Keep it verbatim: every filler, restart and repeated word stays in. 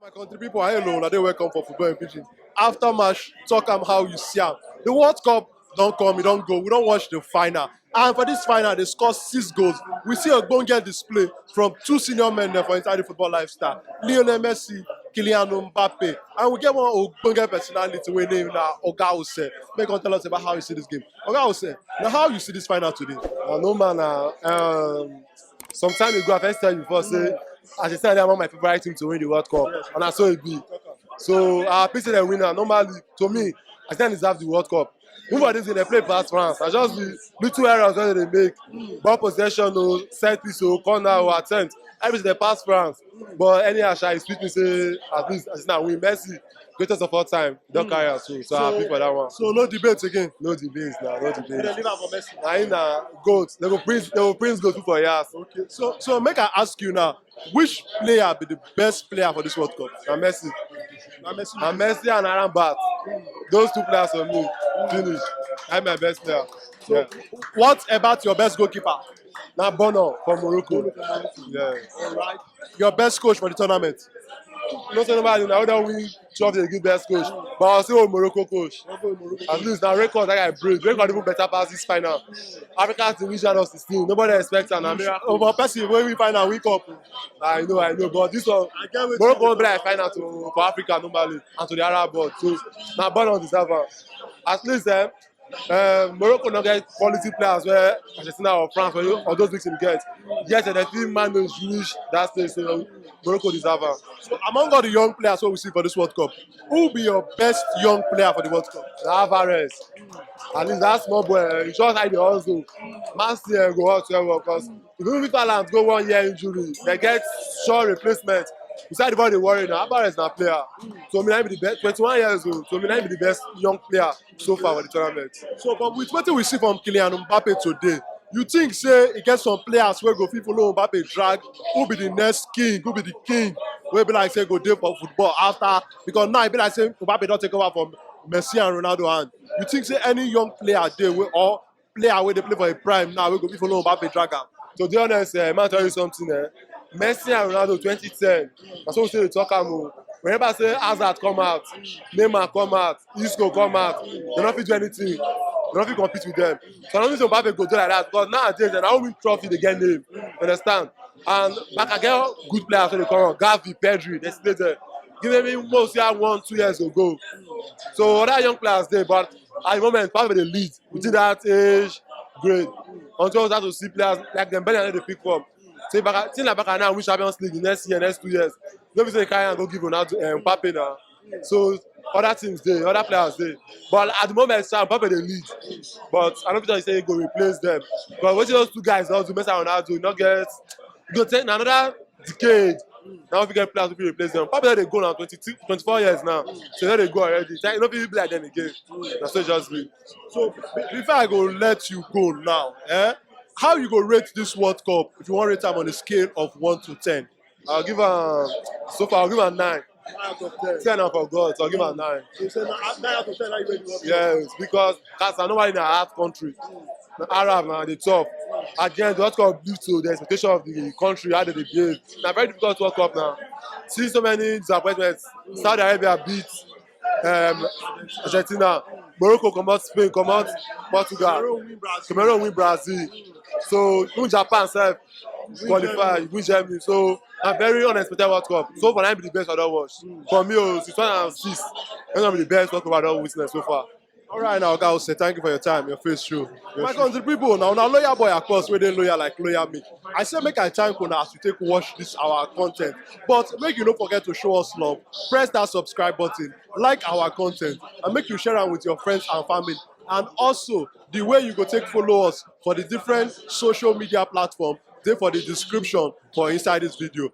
My country people, hello, una dey welcome for Football in Pidgin. After match, talk am how you see am. The World Cup don come, e don go. We don watch the final. And for this final, they score six goals. We see ogbonge display from two senior men dem for inside the football lifestyle, Lionel Messi, Kylian Mbappe. And we get one ogbonge personality wey name na Oga Ose. Make come tell us about how you see this game. Oga Ose, na how you see this final today? Uh, no man, uh, um, some time ago I first tell you before say Argentina dey among my favorite team to win the World Cup, and na so e be. So I happy say dem win am. Normally, to me, Argentina deserve the World Cup. Even for this game, they play pass France. I just the little errors wey they make. Ball possession, o, set piece, o, corner, o, attempt. Everything they pass France. But anyhow sha, e sweet me say at least Argentina win. Messi, greatest of all time, don carry am so. So I happy for that one. So no debate again. No debate now, no debate. They leave am for Messi. Na him na goat. They go print, they go print goat for years. Okay. So so make I ask you now, which player be the best player for this World Cup? Na Messi. Na Messi. Na Messi and Arambat. Those two players for me, finish. I'm my best player. So, yeah. What about your best goalkeeper? Na Bono for Morocco. Yeah. All right. Your best coach for the tournament? No say nobody, na who don win trophy dey give best coach. But I still hold Morocco coach. At least na record that guy break. Record even better pass this final. Africa to reach round of sixteen. Nobody expect am. Na miracle. Oh, but person wey we find am wake up. I know, I know, but this one, I get wetin Morocco you wan be like final to, for Africa normally and to the Arab world. So na Bono deserve am. At least, eh, uh, Morocco no get quality players where Argentina or France or, or those big teams get. Yes, they fit manage reach that stage. So Morocco deserve am. So among all the young players wey we see for this World Cup, who be your best young player for the World Cup? Na Alvarez. At least that small boy, eh, he just hide the hustle. Man still, eh, go out well well, 'cause even if Haaland go one year injury, they get sure replacement. Beside the ball dey worry now. Alvarez na player. So me na him be the best. Twenty-one years old. So me na him be the best young player so far for the tournament. So, but with wetin we see from Kylian Mbappe today, you think say e get some players wey go fit follow Mbappe drag? Who be the next king? Who be the king wey be like say go dey for football after? Because now e be like say Mbappe don take over from Messi and Ronaldo hand. You think say any young player dey wey, or player wey dey play for a prime now wey go fit follow Mbappe drag am? To be honest, eh, man tell you something, eh. Messi and Ronaldo twenty ten. Na so we still dey talk am o. Whenever say Hazard come out, Neymar come out, Isco come out, they no fit do anything. They no fit compete with them. So I don't think Mbappe go do like that, because nowadays, na who win trophy dey get name. You understand? And back again, good players wey dey come on. Gavi, Pedri, they still there. Give me most year one, two years ago. So other young players dey, but at the moment, Mbappe dey lead within that age grade. Until we start to see players like Dembele and dey pick form. Say Barca, team like Barca now win Champions League the next year, next two years. No be say they carry am go give Ronaldo, um, Mbappe now. So other teams dey, other players dey. But at the moment, sha, Mbappe dey lead. But I no fit tell you say he go replace them. But wetin those two guys don do, Messi and Ronaldo, you no get, you go take na another decade. Now if you get players, if you replace them, Mbappe don dey go now, twenty-two, twenty-four years now. So e don dey go already. Time, e no fit be like them again. Na so e just be. So be- before I go let you go now, eh? How you go rate this World Cup if you wan rate am on a scale of one to ten? I'll give am, so far I'll give am nine. Nine out of ten. Ten na for God, so I'll give am nine. So you say na nine out of ten na you rate the World Cup? Yes, because Qatar normally na Arab country. Na Arab na the top. Again, the World Cup due to the expectation of the country, how they dey behave. Na very difficult World Cup now. See so many disappointments. Saudi Arabia beat, um, Argentina. Morocco comot Spain, comot Portugal. Cameroon win Brazil. Cameroon win Brazil. So even Japan sef qualify, win Germany. So na very unexpected World Cup. So far na be the best I don watch. For me o, since two thousand six, e don be the best World Cup I don witness so far. All right now, guys, say thank you for your time, your face show. My country people, now, now loyal boy, of course, wey dey loyal like loyal me. I say make I thank una as you take watch this our content. But make you no forget to show us love. Press that subscribe button, like our content, and make you share am with your friends and family. And also, the way you go take follow us for the different social media platform dey for the description for inside this video.